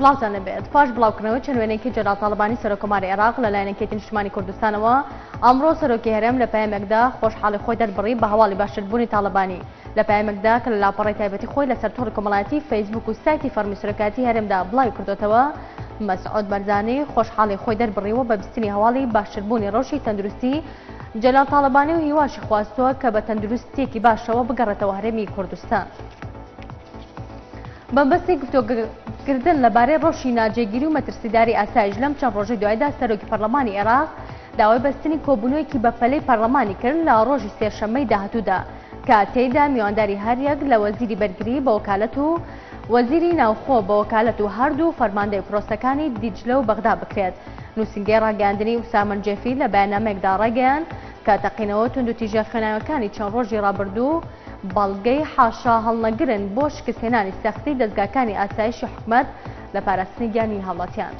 سڵاوتان لێبێت. پاش بڵاوکردنەوەی چەند وێنەیەکی جەلال تاڵەبانی سەرۆککۆماری عێراق لەلایەن یەکێتی نیشتمانی کوردستانەوە، ئەمڕۆ سەرۆکی هەرێم لە پەیامێکدا خۆشحاڵی خۆی دەربڕی بە هەواڵی باشتربوونی تاڵەبانی. لە پەیامێکدا کە لە لاپەڕەی تایبەتی خۆی لەسەر تۆڕی کۆمەڵایەتی فەیسبوک و سایتی فەڕمی سەرۆکایەتی هەرێمدا بڵاوی کردۆتەوە، مەسعود بەرزانی خۆشحاڵی خۆی دەربڕیوە بە بیستنی هەواڵی باشتربوونی ڕەوشی تەندروستی جەلال تاڵەبانی و هیواشی خواستووە کە بە تەندروستییەکی باشەوە بگەڕێتەوە هەرێمی کوردستان. بەمەبەستی گفتۆگەکردن لەبارەی ڕەوشی ناجێگیری و مەترسیداری ئاسایش لەم چەند ڕۆژەی دوایدا سەرۆکی پەرلەمانی عێراق داوای بەستنی کۆبوونەوەیەکی بەپەلەی پەرلەمانی کرد لە ڕۆژی سێشەممەی داهاتوودا کە تێیدا میوانداری هەریەک لە وەزیری بەرگری بە وەکالەت و وەزیری ناوخۆ بە وەکالەت و هەردوو فەرماندەی پرۆسەکانی دیجلە و بەغدا بکرێت. نووسینگەی ڕاگەیاندنی ئوسامە نجێفی لە بەیاننامەیەکدا ڕایگەیاند کە تەقینەوە توندوتیژە خوێناویەکانی چەند ڕۆژی ڕابردوو بەڵگەی حاشا هەڵنەگرن بۆ شکستهێنانی سەختی دەزگاکانی ئاسایشی حکومەت لە پاراستنی گیانی هاوڵاتیان.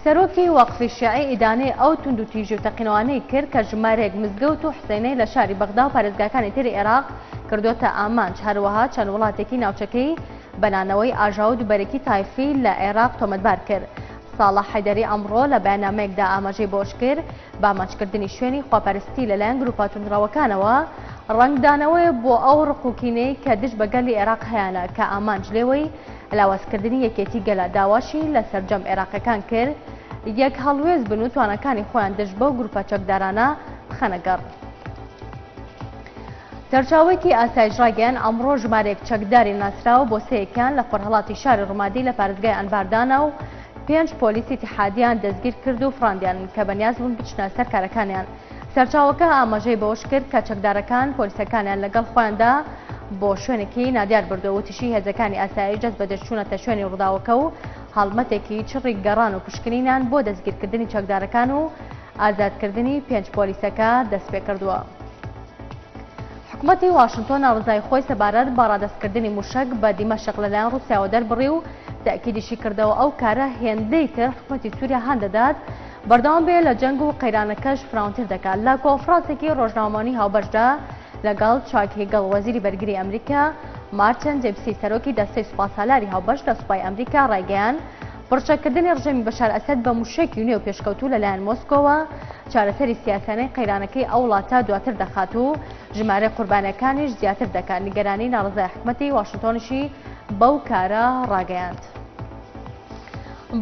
سەرۆکی وەقفی شیعی ئیدانەی ئەو توندوتیژی و تەقینەوانەی کرد کە ژمارەیەک مزگەوت و حوسێنەی لە شاری بەغدا و پارێزگاکانی تری عێراق کردۆتە ئامانج، هەروەها چەند وڵاتێکی ناوچەکەی بە نانەوەی ئاژاوە و دووبەرەکی تایفی لە عێراق تۆمەتبار کرد. ساڵح حەیدەری ئەمڕۆ لە بەیاننامەیەکدا ئاماژەی بەوەشکرد، بە ئامانجکردنی شوێنی خواپەرستی لەلایەن گروپە توندڕەوەکانەوە، ڕەنگدانەوەیە بۆ ئەو ڕق و کینەی کە دژ بە گەلی عێراق هەیانە کە ئامانج لێوەی لاوازکردنی یەکێتی گەلە، داواشی لە سەرجەم عێراقیەکان کرد یەک هەڵوێست بن و تواناکانی خۆیان دژ بەو گروپە چەکدارانە بخەنە گەڕ. سەرچاوەیەکی ئاسایش ڕایگەیاند، ئەمڕۆ ژمارەیەک چەکداری ناسراو بۆسەیەکیان لە خۆرهەڵاتی شاری ڕومادی لە پارێزگای ئەنبار دانا و پێنج پۆلیسی ئیتیحادیان دەستگیر کرد و فڕاندیان کە بەنیاز بوون بچنە سەر کارەکانیان. سەرچاوەکە ئاماژەی بەوەش کرد کە چەکدارەکان پۆلیسەکانیان لەگەڵ خۆیاندا بۆ شوێنێکی نادیار بردووە، وتیشی هێزەکانی ئاسایش دەستبەجێ چوونەتە شوێنی ڕووداوەکە و هەڵمەتێکی چڕی گەڕان و پشکنینیان بۆ دەستگیرکردنی چەکدارەکان و ئازادکردنی پێنج پۆلیسەکە دەستپێکردووە. حکومەتی واشنتۆن ناڕەزایی خۆی سەبارەت بە ڕادەستکردنی موشەک بە دیمەشق لەلایەن ڕووسیاوە دەربڕی و تەئکیدیشی کردەوە ئەو کارە هێندەی تر حکومەتی سووریا هان دەدات بەردەوام بێ لە جەنگ و قەیرانەکەش فراونتر دەکات. لە کۆنفرانسێکی ڕۆژنامەوانی هاوبەشدا لەگەڵ چاک هیگڵ وەزیری بەرگری ئەمریکا، مارتن دێمپسی سەرۆکی دەستەی سوپاسالاری هاوبەش لە سوپای ئەمریکا ڕایگەیاند پڕچەککردنی ڕژێمی بەشار ئەسەد بە موشەکی نوێ و پێشکەوتوو لەلایەن مۆسکۆوە چارەسەری سیاسیانەی قەیرانەکەی ئەو وڵاتە دواتر دەخات و ژمارەی قوربانیەکانیش زیاتر دەکات، نیگەرانی ناڕەزای حکومەتی واشنتۆنیشی بەو کارە ڕاگەیاند.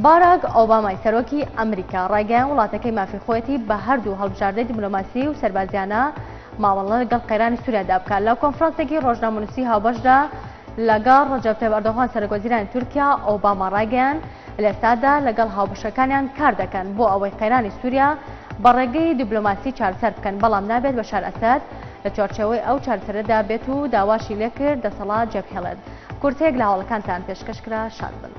باراک ئۆبامای سەرۆکی ئەمریکا ڕایگەیاند وڵاتەکەی مافی خۆیەتی بە هەردوو هەڵبژاردەی دیبلۆماسی و سەربازیانە مامەڵە لەگەڵ قەیرانی سووریادا بکات. لە کۆنفرانسێکی ڕۆژنامەنووسی هاوبەشدا لەگەڵ ڕەجەب تەیب ئەردۆغان سەرۆکوەزیرانی تورکیا، ئۆباما ڕایگەیاند، لە ئێستادا لەگەڵ هاوبەشەکانیان کار دەکەن بۆ ئەوەی قەیرانی سووریا بە ڕێگەی دیبلۆماسی چارەسەر بکەن، بەڵام نابێت بەشار ئەسەد لە چوارچێوەی ئەو چارەسەرەدا بێت و داواشی لێکرد دەسەڵات جێبهێڵێت. کورتەیەک لە هەواڵەکانتان پێشکەش کرا، شاد بن.